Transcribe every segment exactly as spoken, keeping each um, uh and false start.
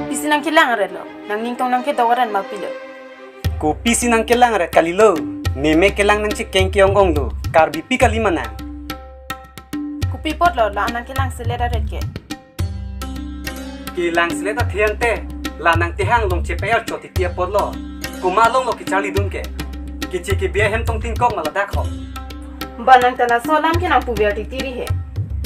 Pisi nangkelang aret lo, nangning tong nangkedok aret ma pilo. Kopisi nangkelang aret kalilo, meme kelang nangchekeng ke-ong-ong lo, Karbipi kali ma nang. Kopi apot lo, la nangkelang selet aret ke. Kelang selet athe ante, la nangtehang along chepe-er chot titi apot lo. Komat along lo kecharlidun ke. Keche kebi ahem tong tingkok ma ladak ho. Ba nang ta laso alam ke nangpuver titi ri he.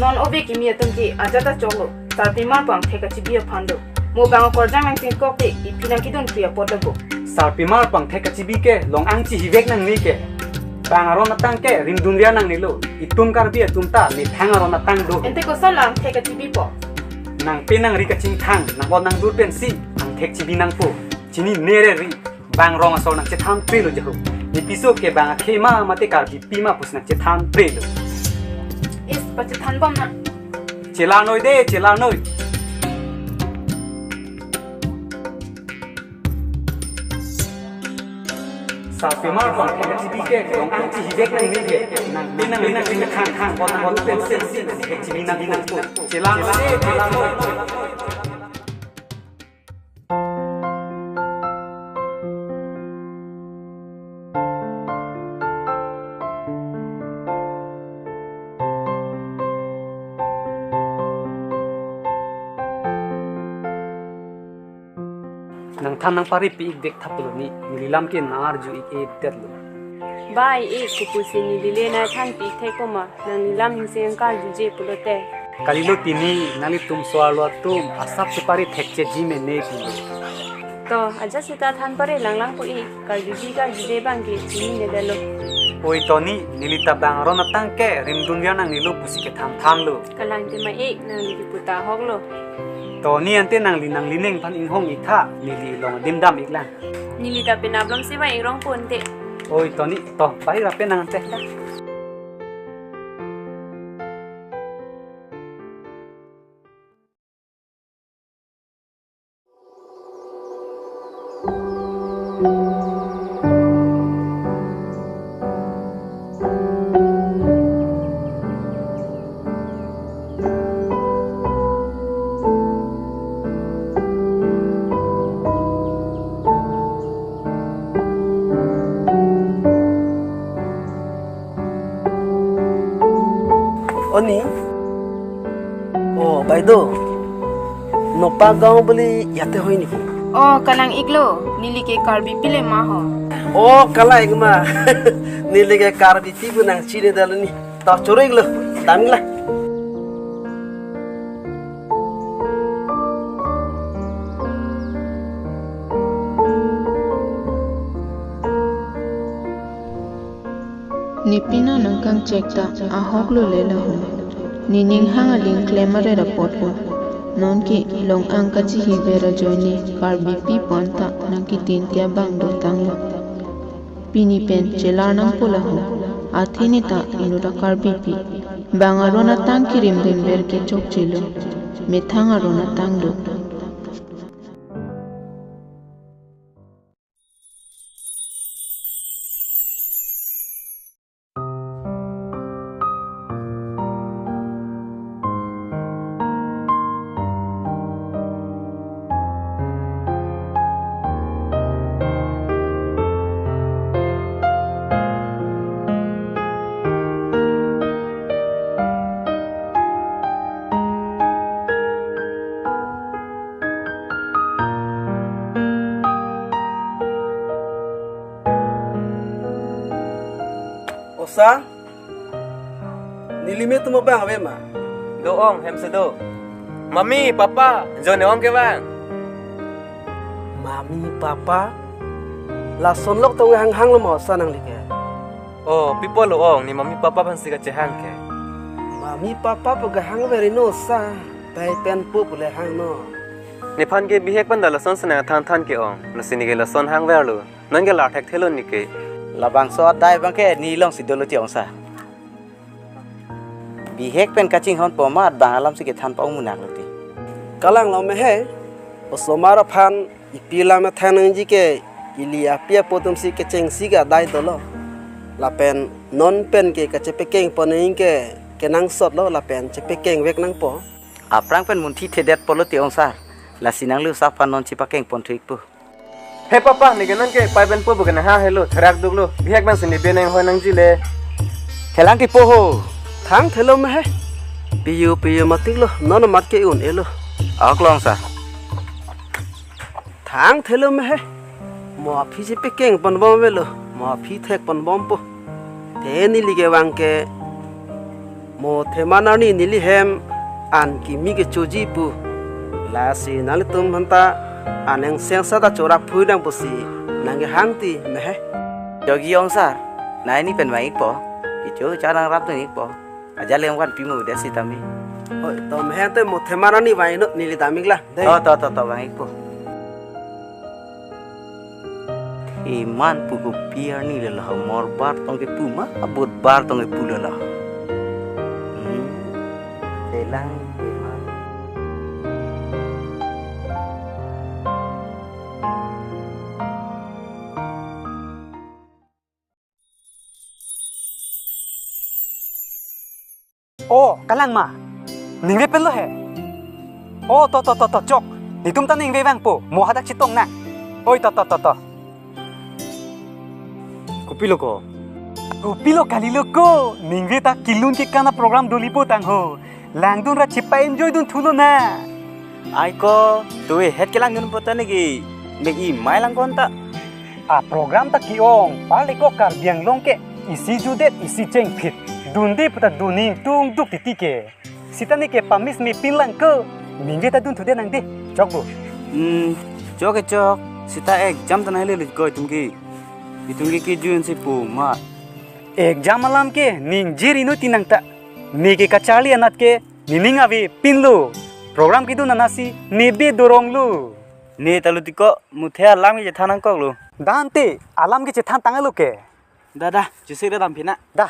Non ove kimi atum ke ajat ta choklo. Sarpimar pu angthek kachibi aphan do. Mo bang akorjang nangtingkok te iphi nangkedun pri apot lo bo. Sarpimar pu angthek kachibi ke long-ang chihivek nangne ke. Bang aron atang ke rimdunver nangnelo. Itum Karbi atum ta methang aron atang do. Ante koson la angthek kachibipo? Nangpe nangri kachingthang, nang-ot nangdur pensi angthek chibi nangpo. Chinine re ri, bang rong asor nangchethan pre lo jahu. Ne piso ke bang akhei ma mate Karbipi ma pusi nangchethan pre lo. Is, pachethan bom na. Chelar noi de, chelar noi. Sarpimar pu angthek kachibi ke long-ang chihivek nangne ke. Nangpe nangri kachingthang, nang-ot nangdur pensi angthek chibi nangpo. Chelar noi de, chelar noi. Nangthan nangpare pi-ik det thap lo ni, neli lam ke nang-arju-ik-e det lo. Ba, e, kopusi neli le nangthan pi-ik thekpo ma, nangli lam ingseng karjuje pulote. Kalilo pini, nanglitum so-arlo atum asap chepare thekcheji mene pilo. To, ajat seta than pare langlang po e, karjuji karjuje abang ke chinine det lo. Oi to ni, neli ta bang aron atang ke rimdunver nangnelo pusi kethan thanlo. Kalang te ma e, nangli kipu ta ahok lo. To ni ante nangli nanglining aphan inghong-ik tha, neli along adim dam-ik lang. Neli ta penap lom si ba ingrong po ante. Oi to ni, to, pai ra pen nang ante. Da. Oni. Oh, baido. Nopa gaon beli yate hoi ni. Oh, kalang-iklo. Neli ke Karbipi le ma ho. Oh, kalang-ik ma. Neli ke Karbipi pu nangchini det lo ni. To choro-iklo. Dam-ik la. Ne pini nangkangchek ta ahok lo le lahum. Ne ning hang aling klem aret apot lo. Non ke long-ang kachihiver ajoine Karbipi pu an ta nangketin ti abang dotang lo. Pini pen chelar nangpo lahum. Athe ne ta inut a Karbipi. Bang aron atang ke rimdunver ke chokchelo. Methang aron atang do. Sa, neli me atum abang ave ma? Do ong, hem si do. Mami, papa, jo ne ong kevang. Mami, papa, lason lok tong hanghang lo ma sa nangli ke? Oh, pi apotlo ong, ne mami papa aphan si kachehang ke. Mami papa pu kehang veri no sa, pai pen po pule hang no. Nephan ke bihek pen ta lason si nangthan than ke ong, lasi ne ke lason hang verlo. Non ke lar thekthelo ne ke. Labangso adai abang ke ne along si dolo ti ong sa. Bihek pen kachinghon po amat bang alam si kethan pa-ong munak lo ti. Kalang lo me he, osomar aphan ipi alam than nangji ke ili api apo atum si kechengsi ke adai dolo. Lapen non pen ke kachepekeng pon nangji ke kenangsot lo lapen chepekeng vek nangpo. Aphrang pen munthi thedet polo ti ong sa. Lasi nangli sa aphan non chepakeng pon thu-ikpo. He papa, ne ke non ke pai pen po pu ke nang ha helo, therak duklo. Bihek pen si ne be nang hoi nangji le. Thelang ti po ho. Thangthelo me he. Piyu piyu matik lo, non amat ke un-elo. Aklong sa. Thangthelo me he. Mo aphi si pekeng pon bom avelo, mo aphi thek pon bompo. Te neli kevang ke mo Theman arni neli hem an kimi kechoji pu. Lasi nanglitum aphanta anengseng sa ta chorap phui nang pusi nangkehang ti me he. Jogi ong sar, nai ni pen vang-ikpo. Icho cha nangrap dun-ikpo. Ajat le ong kan pi mo udah sitame. Oi, to me he te mo Theman arni vang-iknon, neli dam-iklang. Dei. To, to, to, to, vang-ikpo. Theman pu kopi arni le lo, mor bar tong kepu ma, abot bar tong kepu le lo. Hmm. Thelang Theman. Oh, kalang ma. Ningve pen lo he. Oh, to, to, to, to, chok. Netum ta ningve vangpo. Mo hadak chetong nang. Oi, to, to, to, to. Kopilo ko? Kopilo kalilo ko. Ningve ta kelun kekan a-program dolipo tang ho. Langdun ra chepa-enjoy dun thulo na. Ai ko, tuve het kelangdun pota ne ke. Mek imai lang kon ta. A-program ta ke-ong, parle ko Karbi Anglong ke isi judet, isi chengphit. Dunde puta dun ning tung duk titi ke. Sita ne ke pamis me pin lang ko. Ningve ta dun thudet nang dei. Chok bo. Hmm, chok ke chok. Sita exam ta nai le lit ko itum ke. Itum ke kejun si pu ma. Exam alam ke ningje ri non ti nang ta. Ne ke kacharli anat ke nening ave pinlo. Program kedun anat si ne be dorong lo. Ne ta lo ti ko, muthe alam kechethan nangkok lo. Dante, alam kechethan tang lo ke. Da, da, chusik da dam pina. Da.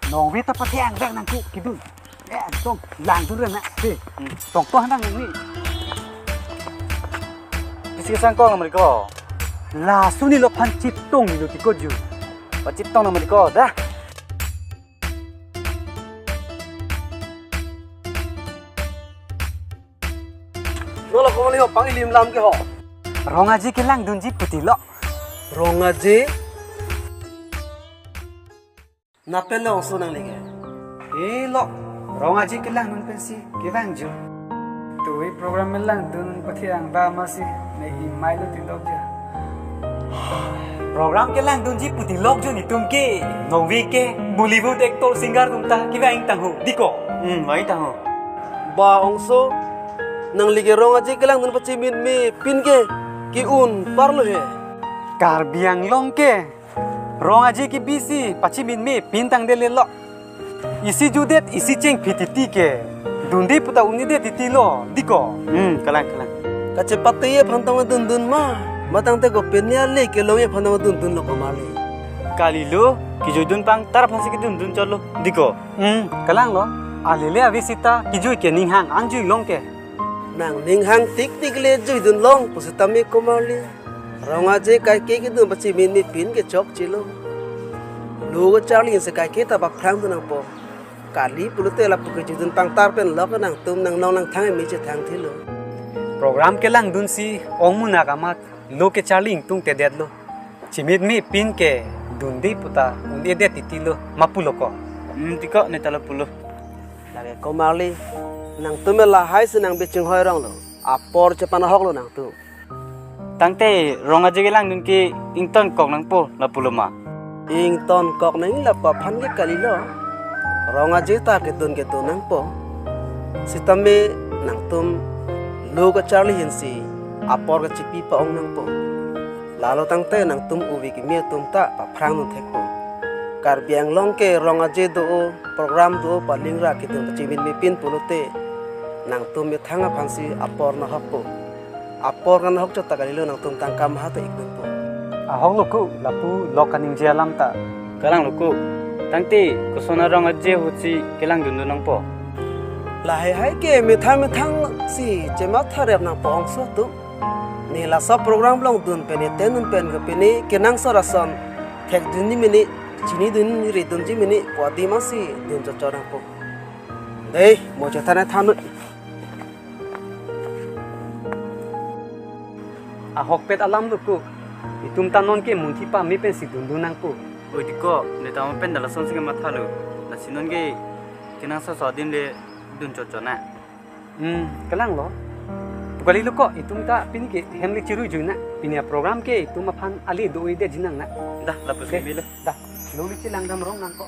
Nongve ta pathe-ang bek nangku kedun. Eh, tong, langdun ren na. He, tong to hanang ni. Isi sang kong amri ko. Laso ne lo phan chetong ne lo ti ko ju. Pa chetong namri ko, da. Nolo komali ho, pang ilim lam ke ho. Rong aje kelangdunji putilo. Rong aje? Napel lo ongso nang lege. Eh lo, rong aje kelangdun pensi kevang jo. Tuve program kelangdun pathe-ang ba masi, ne imai lo tilok ja. Program kelangdunji putilok jo netum ke. Nongve ke Bollywood actor singer atum ta kevang tang ho, dei ko? Hmm, vang tang ho. Ba ongso, nangli ke rong aje kelangdun pachimin me pin ke ke-un parlo he. Karbi Anglong ke rong aje kebi si pachimin me pin tangdet le lo. Isi judet, isi chengphit titi ke. Dunde puta un-edet titi lo, dei ko? Hmm, kalang, kalang. Kachepate aphan tong dundun ma, matang te ko penya le kelong aphan tong dundun lo komarli. Kalilo, kejuidun pangtar aphan si kedundun chotlo, dei ko? Hmm, kalang lo. Alele ave sita, kejui ke ninghang, angjui long ke. Nang ninghang tik tik le juidun long, pusitame komarli. Rong aje kaike kedun pachimin me pin ke chokchelo. Lo kacharli si kaike ta paphrang dun nangpo. Kali pulote lapu kejuidun pangtar pen lok nangtum nangnong nangthang me chethang thilo. Program kelangdun si ong munak amat lo kacharli ingtungtedetlo. Chimit me pin ke dunde puta un-edet titi lo ma pulo ko. Hmm, dei ko, ne ta lo pulo. Lake komarli, nangtum me lahai si nang biching hoi rong lo. Apor chepanahok lo nangtum. Tangte rong aje kelangdun ke ingtonkok nangpo lapulo ma? Ingtonkok nang lapu aphan ke kalilo. Rong aje ta kedun kedun nangpo. Sitame nangtum lo kacharli ahin si apor kachipi pa-ong nangpo. Lalo tangte nangtum ove kimi atum ta paphrang dun thekpo. Karbi Anglong ke rong aje do-o, program do-o, palingra kedun pachimin mepin pulote nangtum methang aphan si apor nahokpo. Apor nahok chot ta kalilo, nangtum tangka maha ta ikdunpo. Ahok lo ko, lapu lok kaningje alam ta. Kalang lo ko. Tangte koson arong aje ahut si kelangdundun nangpo? Lahai hai ke methang methang si chematha rep nangpo ongso atum. Ne laso program along dun pen, iten dun pen ke pine kenangsot ason thekdunji mene, chinidun ridunji mene pu adim si dun chotchot nangpo. Dei, mo chethan than. Ahokpet alam lo ko. Itum ta non ke munthi pame pensi dundun nangpo. Oi, dei ko, ne tame pen da lason si kemathalo. Lasi non ke kenangsot ason adim le dun chotchot nang. Hmm, kalang lo. Pu kalilo ko, itum ta pini ke hem le chirui jui nang. Pini aprogram ke itum aphan ale do-o-edetji nang nang. Dah, lapuson. Dei, milo. Dah, lo le chelang dam rong nang ko.